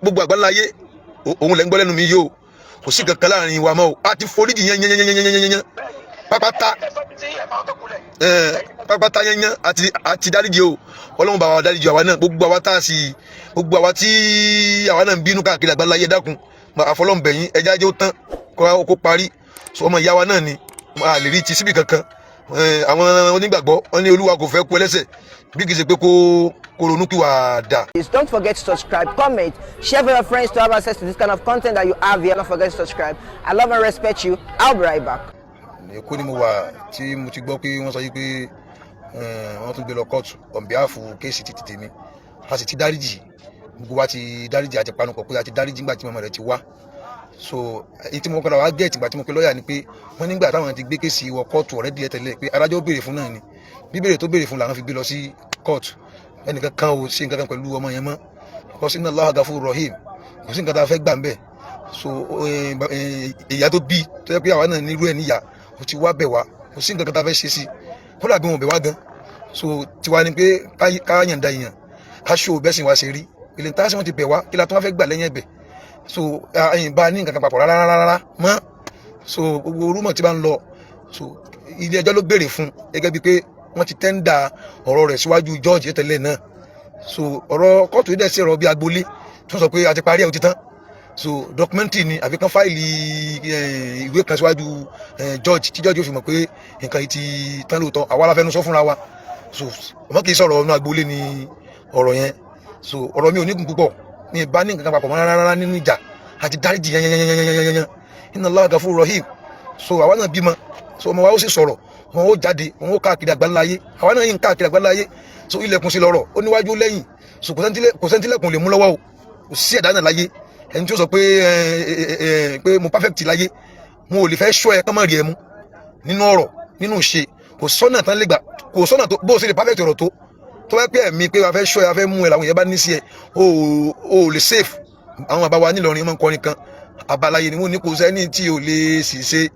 Gbogbo àgbáńlá ayé, òun lẹ́ ń gbọ́ lẹ́nu mi yìí o. Kò sí kankan láàrin wa mọ́ o. A ti foríjì yẹn yẹn yẹn yẹn yẹn yẹn pápátá ẹ pápátá yẹn yẹn àti dáríjì o. Ọlọ́run bá wa dáríjì àwa náà. Gbogbo àwa tá a sì, gbogbo àwa tí àwa náà ń bínú káàkiri àgbáńlá ayé, dákun, àfọlọ́nbẹ̀yìn, ẹja jẹ́ ó tán kó parí. So ọmọ ìyá wa náà ni a lè rí ti síbì kankan. Àwọn onígbàgbọ́ wọn ní Olúwa kò fẹ́ kú ẹlẹ́ṣẹ̀ bí kì í ṣe pé kó ronú kí wàá dà. Please don't forget to subscribe, comment, share with your friends to have access to this kind of content that you have here. Don't forget to subscribe. I love and respect you. I'll be right back. Èkó ni mo wà tí mo ti gbọ́ pé wọ́n sọ yìí pé wọ́n tún gbé lọ kóòtù on behalf case ti tèmi. A sì ti dáríjì, gbogbo wa ti dáríjì, àti panupọ̀ pé a ti dáríjì nígbà tí màmá rẹ̀ ti wá. So èyí tí mo kọ́ra wá get ìgbà tí mo pe lọ́ọ̀yà ni pé wọ́n nígbà táwọn ti gbé case wọ kóòtù ọ̀rẹ́ díẹ̀ tẹ́lẹ̀, pé adájọ́ béèrè fún náà ni, bíbèrè tó béèrè fún làwọn fi gbé lọ sí kóòtù. Ẹnìkan kan ò ṣe nǹkan kan pẹ̀lú ọmọ yẹn mọ́. Kò sí, inna Allaha gafur rahim, kò sí nǹkan tá a fẹ́ gbà ń bẹ̀. So ìyá tó bí, tó yẹ pé àwa náà nírú ẹ̀ níyà, ó ti wá bẹ̀ wá, kò sí nǹkan kan tá a fẹ́ ṣe sí, kódà bí wọn bẹ̀ wá gan. So tiwa ni pé ká yànda èèyàn, ká ṣó bẹ́sìn wá ṣe rí ilé tá a sì wọ́n ti bẹ̀ wá, kí la tó wá fẹ́ gbà lẹ́yìn ẹ̀bẹ̀? So ẹ̀yìn bá ní nǹkan kan papọ̀ rárá rárá mọ́. So gbogbo rumour tí bá ń lọ, so ilé ẹjọ́ ló béèrè fún, gẹ́gẹ́ bíi pé wọ́n ti tender ọ̀rọ̀ rẹ̀ síwájú judge tẹ́lẹ̀ náà. So ọ̀rọ̀ kóòtù yìí dẹ̀ sí ọ̀rọ̀ bíi agboolé tí wọ́n sọ pé a ti parí ẹ̀, ó ti tán. So documentary ni, àfi kan file ìwé kan síwájú judge, tí judge ó fi mọ̀ pé nǹkan yìí ti tán lóòótọ́. Àwa la fẹnu sọ fúnra wa. So ọmọ kì í sọ̀rọ̀ ọ̀nà agboolé ni ọ̀rọ̀ yẹn. So ọ̀rọ̀ mi ò ní gùn púpọ̀, mi bá ní nǹkan kan papọ̀ mọ́ rárá rárá nínú ìjà. Àti dáríjì yẹn yẹn yẹn yẹn yẹn yẹn. Inna Allaha gafur rahim. So àwa náà bímọ, so ọmọ wa ó sì sọ̀rọ̀, wọn ó jáde, wọn ó káàkiri àgbáńlá ayé. Àwa náà yìí ń káàkiri àgbáńlá ayé. So ilẹ̀kùn sí lọ́rọ̀, ó níwájú lẹ́yìn. So kò sẹ́ńtílẹ̀kùn lè mú lọ́wọ́ o. Kò sí ẹ̀dá náà láyé ẹni tí ó sọ pé ẹ ẹ ẹ pé mo perfect láyé. Mo ò lè fẹ́ ṣọ́ ẹ kán má rí ẹ mú nínú ọ̀rọ̀, nínú ìṣe. Kò sọ́nà tán lè gbà, kò sọ́nà tó bó o ṣe lè perfect ọ̀rọ̀ tó tó bá pẹ́ ẹ̀mí pé a fẹ́ ṣọ́ ẹ, a fẹ́ mú ẹ, làwọn yẹn bá ní sí ẹ, o ò lè safe. Àwọn bàbá wa nílọrin máa ń kọrin kan, abalaye ni wọ́n ní, kò sẹ́ni tí ò lè sì ṣe,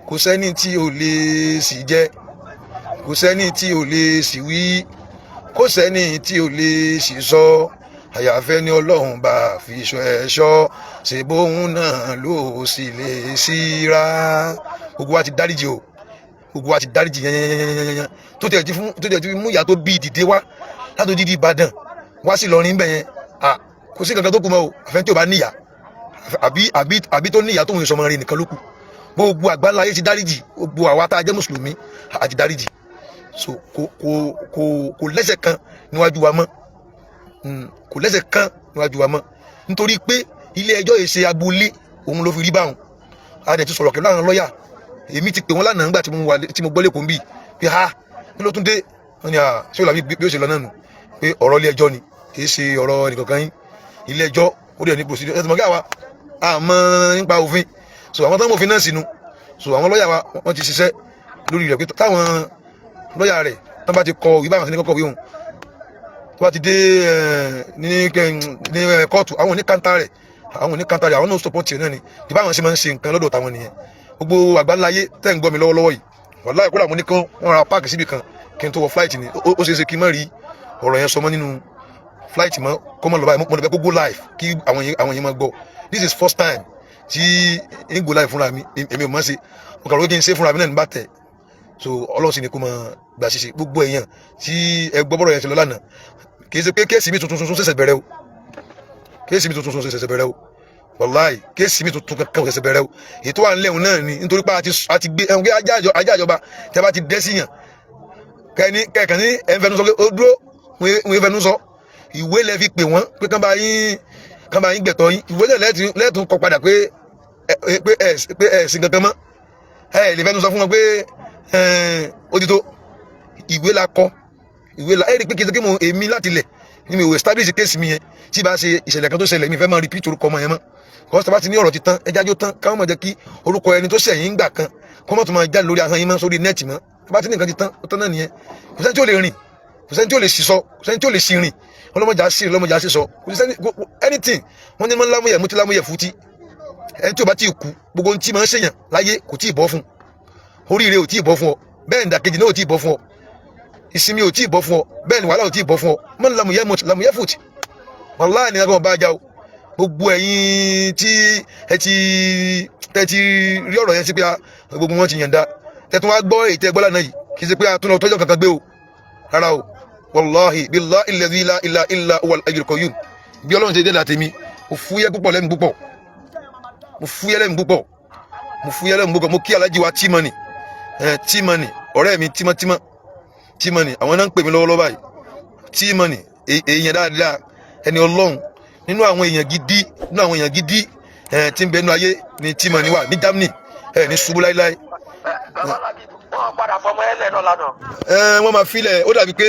kò sẹ́ni tí ò lè sì jẹ, kò sẹ́ni tí ò lè sì wí, kò sẹ́ni tí ò lè sì sọ, àyàfẹ́ ni Ọlọ́run bá fi ṣọ́ ẹ ṣọ́, ṣe bóun náà ló sì lè síra. Gbogbo wa ti dáríjì o, gbogbo wa ti dáríjì yẹnyẹnyẹnyẹnyẹn. Tó tẹ̀ ti fún, tó tẹ̀ ti mú ìyá tó bí ìdìde wá látò dídí Ìbàdàn wá sí Ìlọrin bẹ̀ yẹn, à kò sí kankan tó kù mọ́ o. Àfẹn tí ò bá níyà, àbí tó níyà tó ń sọmọ rẹ̀ nìkan ló kù. Gbogbo àgbáńlá ayé ti dáríjì, gbogbo àwa tá a jẹ́ mùsùlùmí àti dáríjì. So kò lẹ́sẹ̀ kan níwájú wa mọ́. Kò lẹ́sẹ̀ kan níwájú wa mọ́, nítorí pé ilé ẹjọ́ yìí ṣe agboolé, òun ló fi rí báwọn. A dẹ̀ ti sọ̀rọ̀ pẹ̀lú àwọn lọ́ọ̀yà. Èmi ti pè wọ́n lánàá nígbà tí mo wà, tí mo gbọ́ lẹ́kọ̀ọ́ nbí pé ha, kí ló tún dé? Wọ́n ní à ṣé o làbí bí ó ṣe lọ náà nù, pé ọ̀rọ̀ ilé ẹjọ́ ni, kì í ṣe ọ̀rọ̀ ẹnìkankan yín. Ilé ẹjọ́ ó dẹ̀ ní procedure ẹ̀ tí mo kí àwa àmọ́ nípa òfin. So àwọn tó ń mọ òfin náà sínú. So àwọn lọ́ọ̀yà wa, wọ́n ti ṣiṣẹ́ lórí rẹ̀ pé táwọn lọ́ọ̀yà rẹ̀ tán bá ti kọ ìwé báwọn sí ní kọ́kọ́ wí hùn, tó bá ti dé ní kóòtù, àwọn ò ní counter rẹ̀, àwọn ò ní counter rẹ̀, àwọn náà support ẹ̀ náà ni. Bí báwọn ṣe máa ń ṣe nǹkan lọ́dọ̀ táwọn nìyẹn. Gbogbo àgbáláyé tẹ́ ń gbọ́ mi lọ́wọ́lọ́wọ́ yìí, wàláhì, kódà mo ní kán wọ́n ra park síbi kan kí n tó wọ flight ni. Ó ṣeé ṣe kí n má rí ọ̀rọ̀ yẹn sọmọ́ nínú flight mọ́, kó mọ́ lọ báyìí. Mo lè fẹ́ kó go live kí àwọn yẹn máa gbọ́. This is first time tí n go live fúnra mi. Èmi ò mọ̀ ṣe, mo kàn lóye kí n ṣe fúnra mi náà ní bá tẹ̀. So Ọlọ́run sì ni kó máa gbà ṣiṣẹ́. Gbogbo èèyàn tí ẹ gbọ́ bọ́rọ̀ yẹn ti lọ lánàá, kì í ṣe pé case mi tuntun tuntun ṣẹ̀ṣẹ̀ bẹ̀rẹ̀ o. Case mi tuntun tuntun ṣẹ̀ṣẹ̀ bẹ̀rẹ̀ o. Wàláì, case mi tuntun kankan ṣẹ̀ṣẹ̀ bẹ̀rẹ̀ o. Èyí tó wà nílẹ̀ òun náà ni, nítorí pé a ti gbé ẹ̀hún kí ajá ìjọba tẹ́ bá ti dẹ́ sí yàn kẹ́ni kẹ́kàn ní ẹ̀ ń fẹnu sọ pé ó dúró, wọ́n fẹnu sọ. Ìwé lẹ fi pè wọ́n pé kán bá yín gbẹ̀tọ́ yín. Ìwé náà lẹ́ẹ̀tún kọ padà pé ẹ sí kankan mọ́. Ẹ lè fẹnu sọ fún wọn pé ó ti tó. Ìwé la kọ, ìwé la ẹ rí i pé kí n ṣe kí mo èmi láti lẹ̀ ní mi ò establish case mi yẹn. Tí bá ṣe ìṣẹ̀lẹ̀ kan tó ṣẹlẹ̀, mi fẹ́ máa repeat orúkọ ọmọ yẹn mọ́. Kọ́ sábà ti ní ọ̀rọ̀ ti tán, ẹja jó tán, káwọn máa jẹ́ kí orúkọ ẹni tó ṣẹ̀yìn gbà kan kó mọ̀ tó máa jáde lórí ahọ́n yín mọ́, sórí net mọ́. Tó bá ti ní nǹkan ti tán, ó tán náà nìyẹn. Kò sẹ́ni tí ò lè rìn, kò sẹ́ni tí ò lè sísọ, kò sẹ́ni tí ò lè sí rìn. Ọlọ́mọdé á sí, ọlọ́mọdé á sí sọ. Kò sẹ́ni anything. Wọ́n ní máa ń lámúyẹ̀ mú tí lámúyẹ̀ fúti. Ẹni tí ò bá tí ì kú, gbogbo ohun tí máa ń ṣèyàn láyé kò tí ì bọ́ fún. Oríire ò tí ì bọ́ fún ọ, bẹ́ẹ̀ ìdàkejì náà ò tí ì bọ́ fún ọ. Ìsinmi ò tí ì bọ́ fún ọ, bẹ́ẹ̀ ni wàhálà ò tí ì bọ́ fún ọ. Mọ́ ní lámúyẹ̀ mọ́ lámúyẹ̀ fúti. Wàláhì ní agbọ̀n bá já o. Gbogbo ẹ̀yin tí ẹ ti tẹ́ ti rí ọ̀rọ̀ yẹn sí pé gbogbo wọn ti yànda, tẹ́tún wá gbọ́ èyí tẹ́ gbọ́ lánàá yìí, kì í ṣe pé a tún lọ tọ́jọ́ kankan gbé o, rárá o. Wàláhi, billahi alladhi la ilaha illa huwal hayyul qayyum, bí Ọlọ́run ṣe dé dà tèmi, mo fúyẹ́ púpọ̀ lẹ́nu púpọ̀, mo fúyẹ́ lẹ́nu púpọ̀, mo fúyẹ́ lẹ́nu púpọ̀. Mo kí alájí wa Tímọ̀nì, Tímọ̀nì, ọ̀rẹ́ mi tímọ́tímọ́, Tímọ̀nì. Àwọn náà ń pè mí lọ́wọ́lọ́wọ́ báyìí. Tímọ̀nì, èèyàn dáadáa, ẹni Ọlọ́run, nínú àwọn èèyàn gidi, nínú àwọn èèyàn gidi tí ń bẹ nínú ayé ní Tímọ̀nì wà ní Germany, ní ṣubú láíláí. Bàbá Lábí, wọn padà fọmọ ẹ lẹ́nu lánàá. Wọ́n máa filẹ̀. Ó dàbí pé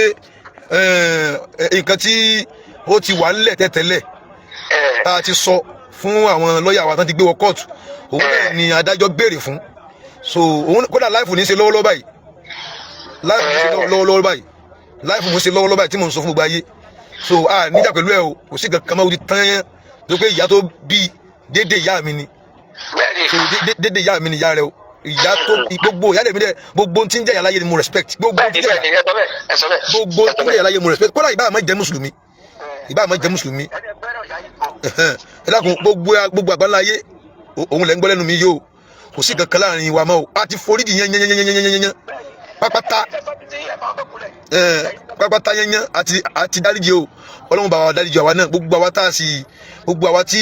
nǹkan tí ó ti wà ńlẹ̀ tẹ́tẹ́lẹ̀ tá a ti sọ fún àwọn lọ́ọ̀yà wa tán ti gbé wọ kóòtù, òun náà ni adájọ́ béèrè fún. So òun kódà live ní í ṣe lọ́wọ́lọ́wọ́ báyìí, live ní í ṣe lọ́wọ́lọ́wọ́ báyìí, live mo ṣe lọ́wọ́lọ́wọ́ báyìí tí mò ń sọ fún gbogbo ayé. So a níjà pẹ̀lú ẹ o, kò sí kankan máa wù tán yẹn tó pé ìyá tó bí dédé ìyá mi ni. So dédé ìyá mi ni ìyá rẹ o. Ìyá tó gbogbo ìyá rẹ mi dẹ, gbogbo tí ń jẹ́ ìyá láyé ni mo respect, gbogbo tí ń jẹ́ ìyá, gbogbo tí ń jẹ́ ìyá láyé mo respect. Kódà ìbá máa jẹ́ mùsùlùmí, ìbá máa jẹ́ mùsùlùmí. Ẹ dákun, gbogbo àgbáńlá ayé, òun lẹ́ ń gbọ́ lẹ́nu mi yìí o. Kò sí kankan láàrin wa mọ́ o. A ti foríjì yẹn yẹn yẹn yẹn yẹn yẹn pápátá, pápátá yẹn yẹn. Àti dáríjì o. Ọlọ́run bá wa dáríjì àwa náà, gbogbo àwa tá a sì, gbogbo àwa tí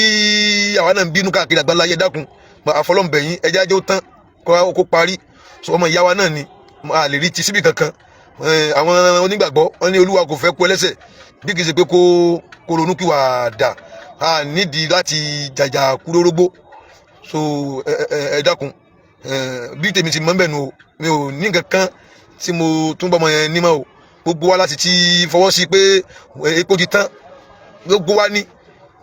àwa náà ń bínú káàkiri àgbáńlá ayé. Dákun, àfọlọ́nbẹ̀yìn, ẹjẹ́ ajé ó tán kó parí. So ọmọ ìyá wa náà ni, a lè rí ti síbì kankan. Àwọn onígbàgbọ́ wọn ní Olúwa kò fẹ́ kú ẹlẹ́ṣẹ̀ bí kì í ṣe pé kó ronú kí wàá dà. A nídìí láti jàjà kú lórógbó. So ẹ dákun, bí tèmi ti mọ̀ bẹ́ẹ̀ nu o, mi ò ní nǹkan kan tí mo tún bọ́ ọmọ yẹn nímọ̀ o. Gbogbo wa láti ti fọwọ́ sí pé epo ti tán. Gbogbo wa ní,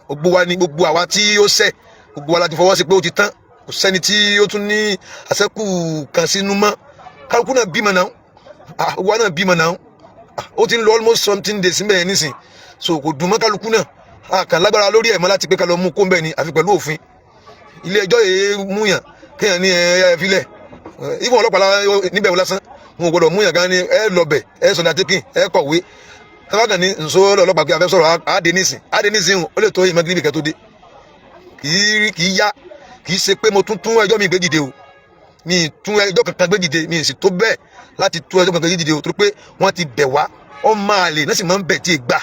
gbogbo wa ní, gbogbo àwa tí ó ṣẹ̀, gbogbo wa láti fọwọ́ sí pé ó ti tán. Kò sẹ́ni tí ó tún ní àṣẹ́kù kan sínú mọ́. Kálukú náà bímọ náà, wa náà bímọ náà. Ó ti ń lọ almost something days níbẹ̀ yẹn nísìn. So kò dùn mọ́ kálukú náà. A kàn lágbára lórí ẹ̀ mọ́ láti pé ká lọ mú kó ń bẹ̀ ni, àfi pẹ̀lú òfin ilé ẹjọ́ yìí múyàn kéèyàn ní ẹ filẹ̀. Ìfún ọlọ́pàá níbẹ̀ wò lásán, wọn ò gbọdọ̀ múyàn gan ni. Ẹ lọ bẹ̀, ẹ sọ̀dọ̀ àtẹ́kìn, ẹ kọ̀wé tábàkàn ní nsọ ọlọ́pàá pé a fẹ́ sọ̀rọ̀. Àdé nísìn, àdé nísìn, ó lè tó ìmọ̀ gíríbì kẹ́ tó dé. Kì í yá. Kì í ṣe pé mo tún tún ẹjọ́ mi gbé dìde o. Mi tún ẹjọ́ kankan gbé dìde, mi sì tó bẹ́ẹ̀ láti tún ẹjọ́ kankan gbé dìde o, torí pé wọ́n ti bẹ̀ wá. Ọmọ àlè náà sì máa ń bẹ̀ tí ì gbà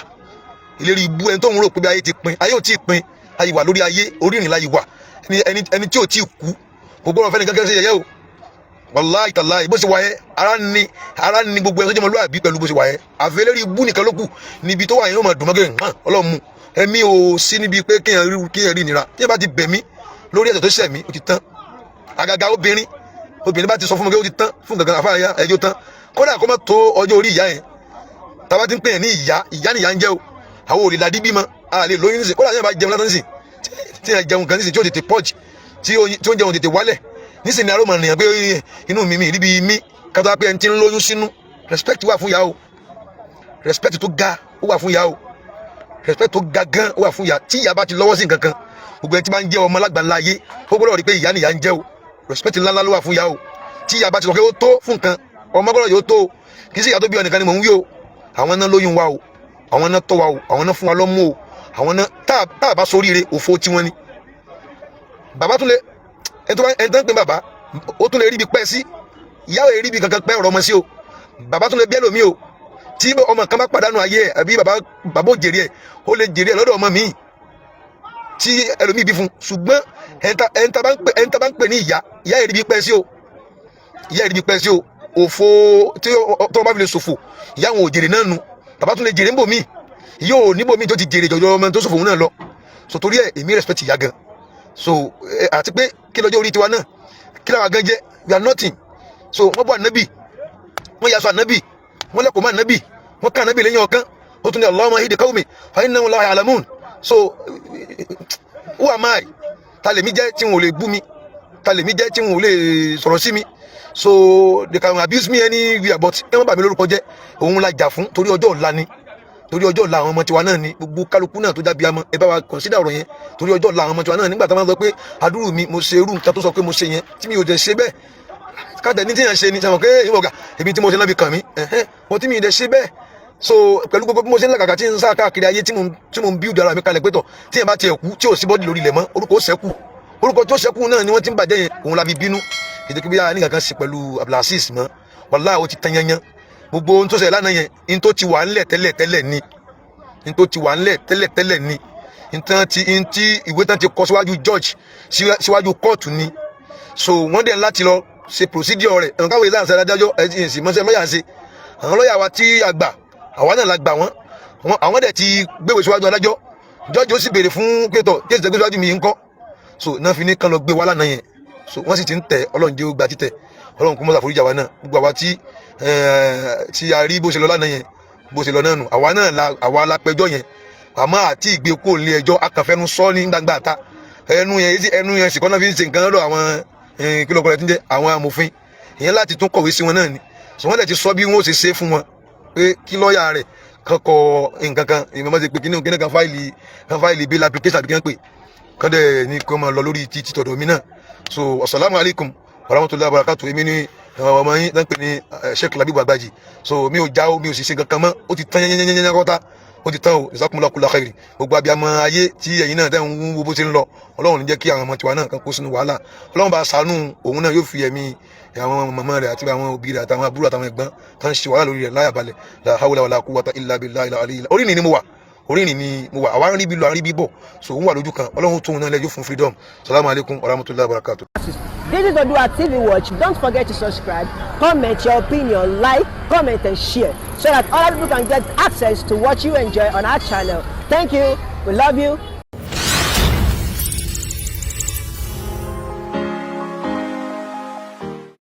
ìlérí ibú. Ẹni tó ń rò pé bí ayé ti pin, ayé ò tí ì pin. Ayé wà lórí ayé, orí ìrìn láyé wà. Ẹni tí ò tí ì kú kò gbọ́dọ̀ fẹ́ni kankan ṣe yẹ̀yẹ́ o. Wàláì tàláì, bó ṣe wà yẹn, ara ni gbogbo ẹ tó jẹ́ ọmọlúwàbí pẹ̀lú bó ṣe wà yẹn. Àfẹlẹ́rí ibú nìkan ló kù níbi tó wà yẹn, yóò máa dùn mọ́gẹ́rẹ́ hàn. Ọlọ́run mú ẹ̀mí ò sí níbi pé kéèyàn rí ìnira. Tí ẹ bá ti bẹ̀ mí lórí ẹ̀ṣẹ̀ tó ṣẹ̀ mí, ó ti tán. Àgàgà obìnrin bá ti sọ fún mi pé ó ti tán fún gangan, àfáàyà ẹjọ́ tán. Kódà kó má tó ọjọ́ orí ìyá yẹn, tába ti ń pè yẹn ní ìyá, ìyá nìyá ń jẹ́ o. Àwọn ò lè ladí bímọ, a lè lóyún nísìn. Kódà yẹn bá jẹun lásán nísìn, tí yẹn jẹun kan nísìn tí ó tètè purge, tí oúnjẹ òun tètè wálẹ̀ nísìn ní aró mọ̀ nìyẹn pé inú mi ríbi mí kátó pé ẹni tí ń lóyún sínú. Respect wà fún ìyá o. Respect tó ga ó wà fún ìyá o. Respect tó ga gan ó wà fún ìyá. Tí ìyá bá ti lọ́wọ́ sí nǹkan kan, gbogbo ẹni tí bá ń jẹ́ ọmọ lágbàlá ayé, ó gbọ́dọ̀ rí pé ìyá nìyá ń jẹ́ o. Respect ńláńlá ló wà fún ìyá o. Tí ìyá bá ti sọ pé ó tó fún nǹkan, ọmọ gbọ́dọ̀ yóò tó o. Kì í sí ìyá tó bí ọ nìkan ni mò ń wí o. Àwọn náà lóyún wa o, àwọn náà tọ́ wa o, àwọn náà fún wa lọ́mú o, àwọn náà tá a bá sóríire, òfo tiwọn ni. Bàbá tún lè ẹni tó bá ẹni tó ń pè bàbá, ó tún lè rí ibi pẹ́ sí. Ìyá ò rí ibi kankan pẹ́ ọ̀rọ̀ ọmọ sí o. Bàbá tún lè bí ẹlòmíì o. Tí ọmọ kan bá pàdánù ayé ẹ̀, àbí bàbá ò jèrè ẹ̀, ó lè jèrè ẹ̀ lọ́dọ̀ ọmọ míì tí ẹlòmíì bí fún. Ṣùgbọ́n ẹni tá bá ń pè ní ìyá, ìyá ẹ̀ rí ibi pẹ́ sí o, ìyá ẹ̀ rí ibi pẹ́ sí o. Òfo tí tó bá fi lè ṣòfò, ìyá àwọn ò jèrè náà nu. Bàbá tún lè jèrè ńbò míì, yóò níbò míì tó ti jèrè jọjọ ọmọ tó ṣòfò òun náà lọ. So torí ẹ, èmi respect ìyá gan. So àti pé kí lọ́jọ́ orí tiwa náà, kí làwọn gan jẹ́? We are nothing. So wọ́n bọ́ ànábì, wọ́n yasọ ànábì, wọ́n lẹ́kọ̀ọ́ mọ́ ànábì, wọ́n ká ànábì lẹ́yìn ọ̀kan. Ó tún ní Allahumma hidi qawmi fa innahum la ya'lamun. So who am I? Ta lèmi jẹ́ tí wọn ò lè bú mi? Ta lèmi jẹ́ tí wọn ò lè sọ̀rọ̀ sí mi? So they can abuse me anywhere, but ẹ wọ́n bà mí lórúkọ jẹ́, òun la jà fún torí ọjọ́ ọ̀la ni, torí ọjọ́ ọ̀la àwọn ọmọ tiwa náà ni. Gbogbo kálukú náà tó jábí amọ, ẹ bá wa consider ọ̀rọ̀ yẹn torí ọjọ́ ọ̀la àwọn ọmọ tiwa náà. Nígbà tó máa ń sọ pé àdúrú mi, mo ṣe irú nǹkan tó sọ pé mo ṣe yẹn, tí mi ò dẹ̀ ṣe bẹ́ẹ̀, káàtẹ̀ ní tí yẹn ṣe ni sẹ́wọ̀n pé ìwọ̀gà èmi tí mo ṣe náà fi kàn mí, ẹ̀hẹ́n, wọ́n tí mi ò dẹ̀ ṣe bẹ́ẹ̀. So pẹ̀lú gbogbo bí mo ṣe ń làkàkà, tí ń sá káàkiri ayé, tí mo ń build ara mi kalẹ̀ pé tọ̀, tí yẹn bá tiẹ̀ kú, tí ò sí body lórí ilẹ̀ mọ́, orúkọ ó ṣẹ́kù. Orúkọ tó ṣẹ́kù náà ni wọ́n ti ń bàjẹ́ yẹn, òun la fi bínú kìdí bí a ní kankan sí pẹ̀lú Abdulaziz mọ́. Wàláhì, ó ti tán yanyan. Gbogbo ohun tó ṣẹlẹ̀ lánàá yẹn, ní tó ti wà ńlẹ̀ tẹ́lẹ̀ tẹ́lẹ̀ ni, ní tó ti wà ńlẹ̀ tẹ́lẹ̀ tẹ́lẹ̀ ni, nǹkan ti ntí ìwé tán ti kọ síwájú judge, síwájú kóòtù ni. So wọ́n dẹ̀ láti lọ ṣe procedure rẹ̀. Ẹ̀rọ káwé ìlànà adájọ́ ẹ̀ sì mọ́ṣẹ́ lọ́ọ̀yà ṣe. Àwọn lọ́ọ̀yà wa tí a gbà, àwa náà la gbà wọ́n. Àwọn dẹ̀ ti gbéwèé síwájú adájọ́. Judge ó sì béèrè fún pétọ̀ case tẹ́ gbé síwájú mi ńkọ́? So náà fi ní kán lọ gbé wá lánàá yẹn. So wọ́n sì ti ń tẹ̀. Ọlọ́run jẹ́ ó gba títẹ̀. Ọlọ́run kó mọ́sà foríjà wa náà. Gbogbo àwa tí a rí bó ṣe lọ lánàá yẹn, bó ṣe lọ náà nù. Àwa náà la, àwa la pẹjọ́ yẹn, àmọ́ àti ìgbé kó lé ẹjọ́, akànfẹ́nu sọ ní gbangba ta. Ẹnu yẹn, ẹnu yẹn sì kọ́ náà fi ń ṣe nǹkan lọ́dọ̀ àwọn kí ló kọ́ rẹ̀ tí ń jẹ́ àwọn amòfin ìyẹn, láti tún kọ̀wé sí wọn náà ni. So wọ́n dẹ̀ ti sọ bí wọ́n ó ṣe ṣe fún wọn pé kí lọ́ọ̀yà rẹ̀ kan kọ nǹkan kan, ìmọ̀ ṣe pé kíní kíní kan file, kan file bail application àbí kí wọ́n pè kán dẹ̀ ní kí wọ́n máa lọ lórí títí tọ̀dọ̀ mi náà. So asalaamu alaykum warahmatulahi wabarakatuh. Èmi ni ọmọ yín náà ń pè ní Sheikh Labeeb Agbaji. So mi ò já o, mi ò sì ṣe kankan mọ́. Ó ti tán yẹnyẹnyẹnyẹn kọ́ta, ó ti tán o. Jazakumullahu kulla khairi. Gbogbo abiyamọ ayé tí ẹ̀yin náà tẹ́ ń wo bó ṣe ń lọ, Ọlọ́run ní jẹ́ kí àwọn ọmọ tiwa náà kan kó sínú wàhálà. Ọlọ́run bá ṣàánú òun náà, yóò fi ẹ̀mí àwọn màmá rẹ̀ àti àwọn òbí rẹ̀ àtàwọn àbúrò àtàwọn ẹ̀gbọ́n tó ń ṣe wàhálà lórí rẹ̀ láyà balẹ̀. La hawla wala quwwata illa billahi al-ali. Orí ni mo wà, orí ni mo wà. Àwa ń rí bí lọ, à ń rí bí bọ̀. So òun wà lójú kan. Ọlọ́run tóun náà lẹ́jọ́ fún freedom. Salamu alaykum wa rahmatulahi wa barakatuh. This is Odua TV Watch. Don't forget to subscribe, comment your opinion, like, comment, and share so that other people can get access to what you enjoy on our channel. Thank you. We love you.